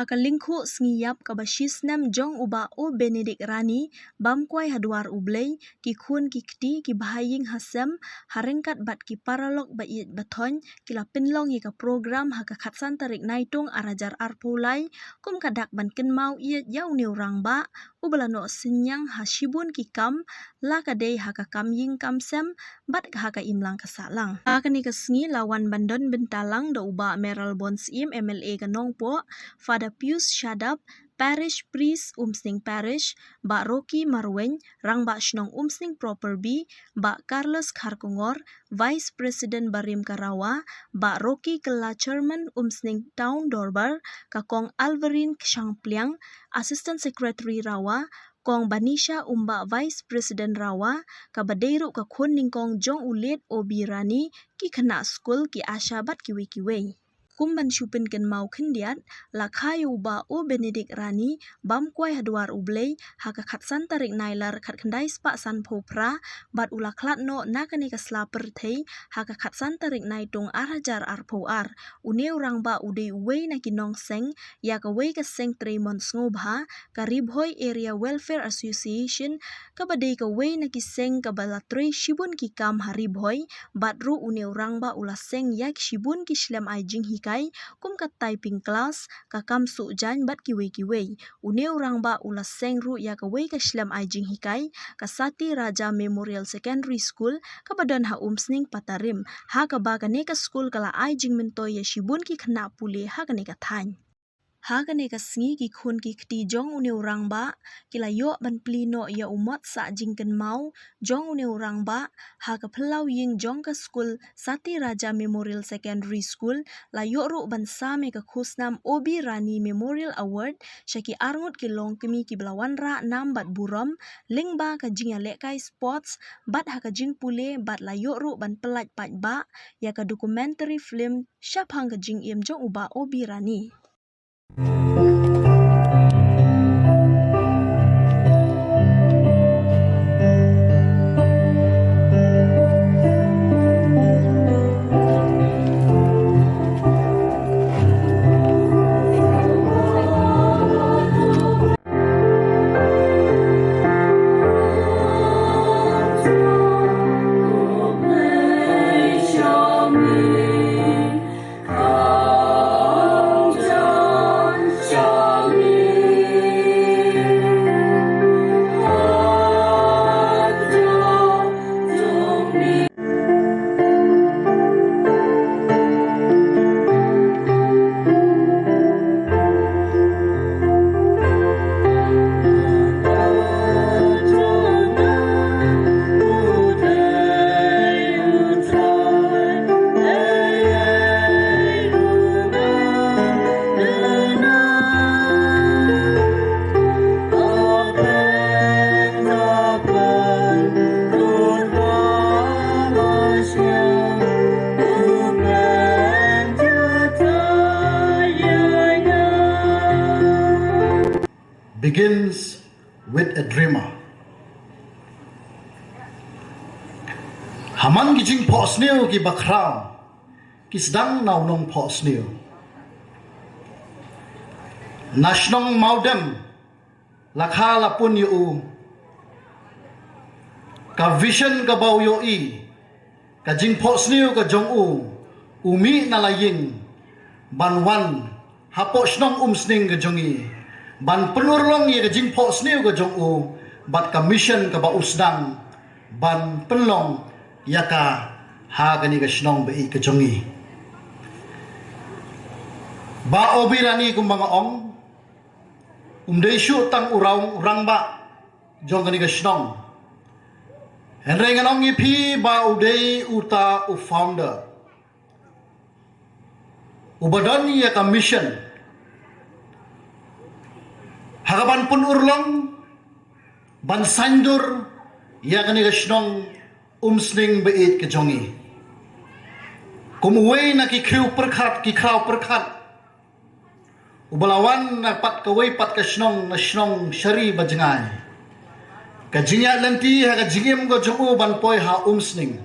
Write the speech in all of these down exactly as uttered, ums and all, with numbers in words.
Ka lyngkhuh sngi ïap kaba shi snem jong u Bah O Benedict Rani, bam kwai ha dwar U Blei, ki khun ki kti, ki bahaïing hasem, ha ryngkat bad ki paralok ba ïeit ba thoiñ, ki la pynlong ïa ka program ha ka khatsan tarik Naitung ar hajar arphew lai, kum ka dak ban kynmaw ïeit ïa une u rangbah, uba la noh synñiang ha shibun ki kam, la ka dei ha ka kam ïing kam sem, bad ha ka imlang ka sahlang. Ha kane ka sngi la wan ban don bynta lang da u Bah Mayralborn Syiem, M L A ka Nongpoh, Father Pius Shadap, Parish Priest Umsning Parish, Bah Rocky Marwein, Rangbah Shnong Umsning Proper B, Bah Carlos Kharkongor, Vice President barim ka RAWA, Bah Rocky Kylla, Chairman Umsning Town Dorbar, ka Kong Alverine Shangpliang, Assistant Secretary RAWA, Kong Banisha Umbah, Vice President RAWA, kaba dei ruh ka khun nyngkong jong u late O B Rani, ki khynnah skul, ki asha bad kiwei kiwei. Kum ban shu pynkynmaw khyndiat, la kha ïa u Bah O Benedict Rani, bam kwai ha dwar U Blei, ha ka khatsan tarik Nailar khatkhyndai spah sanphew phra, bad u la khlad noh na kane ka sla pyrthei, ha ka khatsan tarik Naitung ar hajar arphew ar. Une u rangbah u dei uwei na ki nongseng ïa kawei ka seng trei mon sngewbha, ka Ri Bhoi Area Welfare Association, kaba dei kawei na ki seng kaba la trei shibun ki kam ha Ri Bhoi, bad ruh une u rangbah u la seng ïa ki shibun ki shlem ai jinghikai, kum ka typing class, ka kam suh jaiñ bad kiwei kiwei. Une u rangbah u la seng ruh ïa kawei ka shlem ai jinghikai, ka Sati Raja Memorial Secondary School, kaba don ha Umsning Patarim, ha kaba kane ka skul ka la ai jingmyntoi ïa shibun ki khynnah pule ha kane ka thaiñ. Ha kane ka sngi ki khun ki kti jong une u rangbah, ki la ïoh ban plie noh ïa u mot sah jingkynmaw jong une u rangbah, ha ka phyllaw ïing jong ka skul Sati Raja Memorial Secondary School, la ïoh ruh ban sam ïa ka khusnam O B Rani Memorial Award, sha ki arngut ki longkmie kiba la wanrah nam bad burom, lyngba ka jingïalehkai sports, bad ha ka jingpule, bad la ïoh ruh ban pyllait paidbah, ïa ka documentary film, shaphang ka jingim jong u Bah O B Rani. Begins with a dreamer. Ha man ki jingphohsniew kiba khraw, ki sdang na u nongphohsniew. Na shnong Mawdem, la kha la pun ïa u. Ka vision kaba u ïohi, ka jingphohsniew ka jong u, u mih na la ïing, ban wan, hapoh shnong Umsning ka jong ngi, ban pynurlong ïa ka jingphohsniew ka jong u, bad ka mission kaba u sdang, ban pynlong ïa ka ha kane ka shnong ba ïeit ka jong ngi. Bah O B Rani kumba nga ong, um dei shuh tang u rang-, u rangbah jong kane ka shnong. Hynrei ngan ong ïa phi ba u dei uta u founder. Uba don ïa ka mission. Ha kaban pynurlong, ban saiñdur, ïa kane ka shnong Umsning ba ïeit ka jong ngi. Kum uwei na ki khraw pyrkhat, ki khraw pyrkhat. Uba la wan na pat kawei pat ka shnong, na shnong Shari Bajngai. Ka jingïaid lynti ha ka jingim ka jong u ban poi ha Umsning.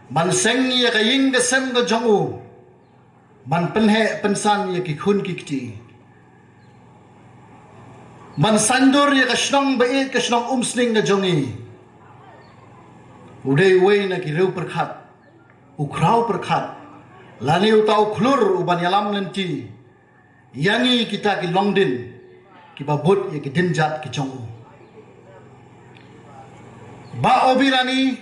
Ban seng ïa ka ïing ka sem ka jong u. Ban pynheh pynsan ïa ki khun ki kti. ban saiñdur ïa ka shnong ba ïeit ka shnong Umsning na jong i. U dei uwei na ki riew pyrkhat, u khraw pyrkhat, lane uta u khlur u ban ïalam lynti ïa ngi kita ki longdien kiba bud ïa ki dienjat ki jong u. Bah Obirani,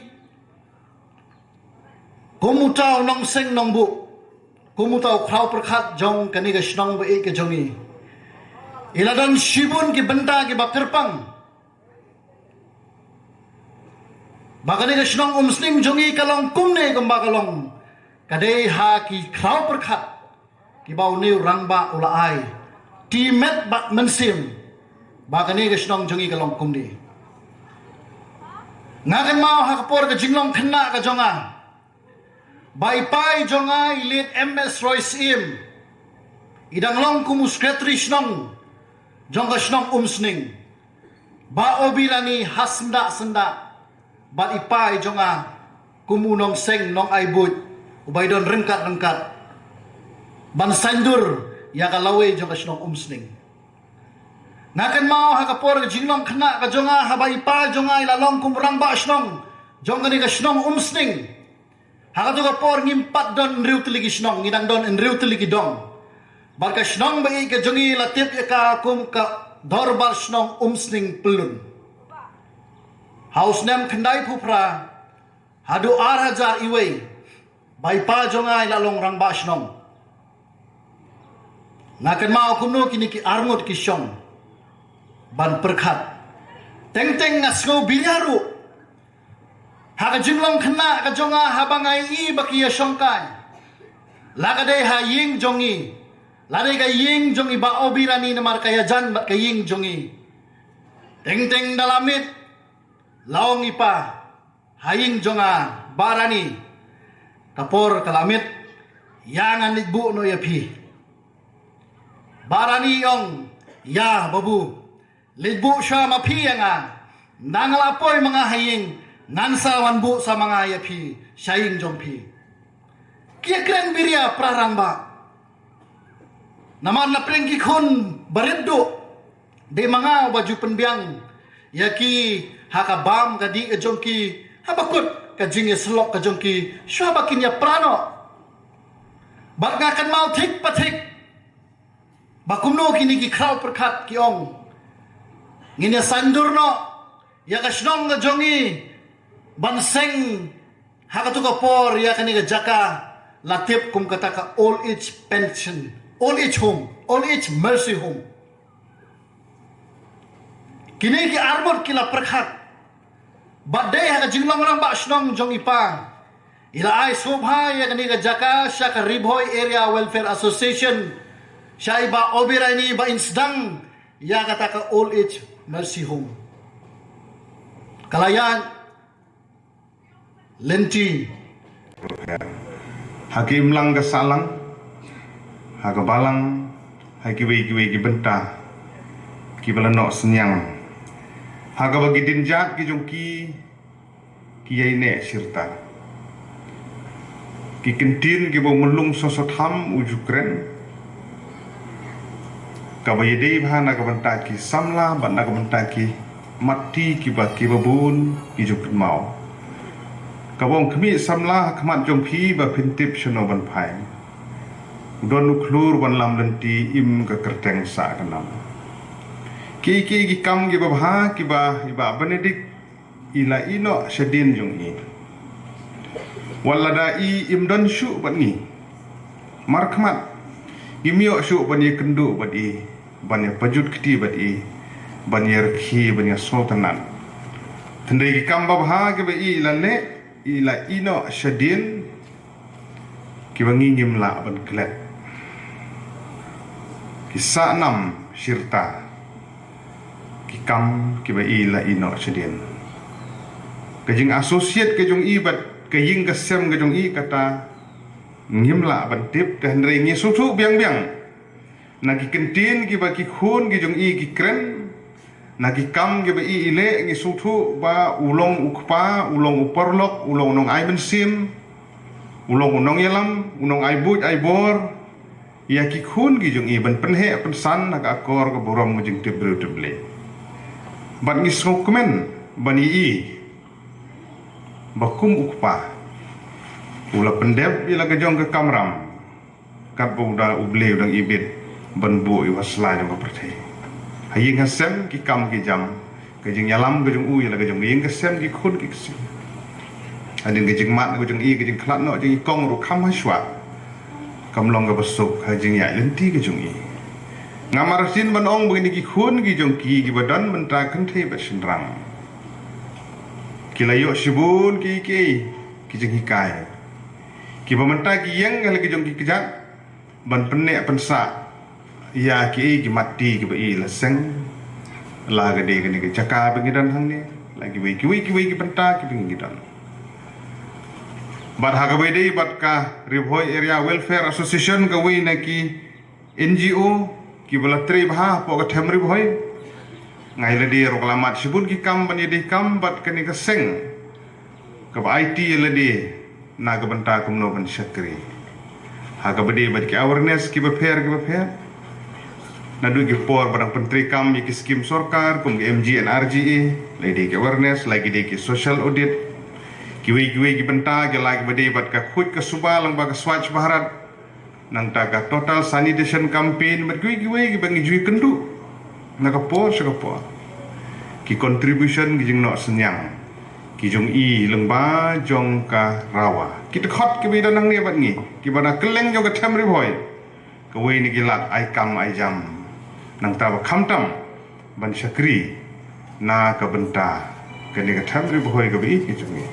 kum uta u nongseng nongbuh, kum uta u khraw pyrkhat jong kane ka shnong ba ïeit ka jong i, i la don shibun ki bynta kiba kyrpang ba kane ka shnong Umsning jong i ka long kumne kumba ka long, ka dei ha ki khraw pyrkhat kiba une u rangbah u la ai, ti met bad mynsiem ba kane ka shnong jong i ka long kumne. Nga kynmaw ha ka por ka jinglong khynnah ka jong nga ba i pa i jong nga i late M S Roy Syiem i dang long kum u secretary shnong jong ka shnong Umsning. Bah Obirani ha syndah syndah bad i pa i jong nga kum u nongseng nongai buit uba i don ryngkat ryngkat ban saiñdur ïa ka lawei jong ka shnong Umsning. Nga kynmaw ha ka por ka jinglong khynnah ka jong nga haba i pa jong nga i la long kum rangbah shnong jong kane ka shnong Umsning. Ha kato ka por ngim pat don hynriew tylli ki shnong, ngi dang don hynriew tylli ki dong. Bad ka shnong ba ïeit ka jong i la tip ïa ka kum ka Dorbar Shnong Umsning Pyllun. Ha u snem khyndaiphew phra haduh ar hajar iwei, ba i pa jong nga i la long rangbah shnong. Nga kynmaw kumno kine ki arngut ki shong ban pyrkhat. Teng teng nga sngew biria ruh ha ka jinglong khynnah ka jong nga haba nga ïohi ba ki ïashongkai, la ka dei ha ïing jong i, la dei ka ïing jong i Bah Obirani namar ka ïajan bad ka ïing jong i. Teng teng da la miet, la ong i pa ha ïing jong nga, Bah Rani, ka por ka la miet, ïa ngan leit buh noh ïa phi. Bah Rani i ong, ïa babu, leit buh shuwa ma phi ïa nga. Nang la poi ma nga ha ïing, ngan sa wan buh sa ma nga ïa phi sha ïing jong phi. Ki ïakren biria para rangbah. Namar na pdeng ki khun barit duh, dei ma nga uba ju pynbiang ïa ki ha ka bam ka dih ka jong ki, ha bakut ka jingïasyllok ka jong ki shuwa ba kin ïapra noh. Bad nga kynmaw thik pa thik ba kumno kine ki khraw pyrkhat ki ong, ngin ïa saiñdur noh ïa ka shnong ka jong i ban seng ha kato ka por ïa kane ka jaka la tip kum kata ka old age pension, old age home, old age mercy home. Kine ki arngut ki la pyrkhat. Bad dei ha ka jinglong rangbah shnong jong i pa, i la ai sngewbha ïa kane ka jaka sha ka Ri Bhoi Area Welfare Association, sha i Bah Obirani ba in sdang ïa kata ka old age mercy home. Ka la ïaid lynti ha ka imlang ka sahlang, ha ka balang, ha kiwei kiwei ki bynta kiba la noh synñiang, ha kaba ki dienjat ki jong ki ki ïaineh shirta. Ki kyntien kiba u Myllung Soso Tham u ju kren, kaba ïadei bha na ka bynta ki samla bad na ka bynta ki matti kiba, kiba bun ki ju kynmaw. Kaba ong khmih samla ha khmat jong phi ba phin tip shano ban phai. U don u khlur ban lam lynti im ka kyrteng sah ka nam. Ki, ki, ki kam kiba bha kiba i Bah Benedict i la ïeh noh shadien jong i. Wat lada i im don shuh bad ngi, markhmat im ïoh shuh ban ïakynduh bad i, ban ïapajut kti bad i, ban ïarkhie, ban ïasngewtynnat. Hynrei ki kam babha kiba i la leh, i la ïeh noh shadien, kiba ngi ngim lah ban klet. Ki sah nam shirta ki kam kiba i la ïeh noh shadien. Ka jing associate ka jong i bad ka ïing ka sem ka jong i kata ngim lah ban tip, te hynrei ngi sngewthuh biang biang na ki kyntien kiba ki khun ki jong i ki kren, na ki kam kiba i i leh, ngi sngewthuh ba u long u kpa, u long u paralok, u long u nongai mynsiem, u long u nongïalam, u nongai buit ai bor, ïa ki khun ki jong i ban pynheh pynsan na ka akor ka burom ka jingtip briew tip Blei. Bad ngi sngewkmen ban ïohi ba kum u kpa u la pyndep ïa la ka jong ka kamram katba u da U Blei u dang ibit ban buh ïa u ha sla jong ka pyrthei. Ha ïing ha sem ki kam ki jam, ka jingïalam ka jong u ïa la ka jong ka ïing ka sem, ki khun ki ksiew. Hadien ka jingmad ka jong i, ka jingkhlad noh jong i kong ruh kham ha shuwa. Kam long kaba suk ha jingïaid lynti ka jong i. Ngam arsien ban ong ba kine ki khun ki jong ki kiba don mynta kynthei bad shynrang ki la ïoh shibun ki ki ki jinghikai kiba mynta ki ïeng ha la ki jong ki kjat ban pynneh pynsah ïa kiei ki matti kiba i la seng, la ka dei kane ka jaka ba ngi don hangne, la kiwei kiwei kiwei ki bynta kiba ngi don. Bad ha kaba dei bad ka Ri Bhoi Area Welfare Association, kawei na ki N G O kiba la trei bha hapoh ka them Ri Bhoi, nga ïa lade ruh ka la mad shibun ki kam ban ïadei kam bad kane ka seng kaba aiti ïa lade na ka bynta kumno ban shakri. Ha kaba dei bad ki awareness kiba pher kiba pher, naduh ki por ba dang pyntreikam ïa ki skim sorkar kum ka M G N R G A, la dei ki awareness, la ki dei ki social audit, kiwei kiwei ki bynta, ki la kiba dei bad ka khuid ka suba lyngba ka Swachh Bharat, nangta ka Total Sanitation Campaign, bad kiwei kiwei kiba ngi ju ïakynduh na ka por sha ka por. Ki contribution, ki jingnoh synñiang ki jong i lyngba jong ka RAWA, ki dkhot kiba i don hangne bad ngi kiba na kylleng jong ka them Ri Bhoi, kawei na ki lad ai kam ai jam, nangta ba khamtam ban shakri na ka bynta kane ka them Ri Bhoi kaba i ka jong i.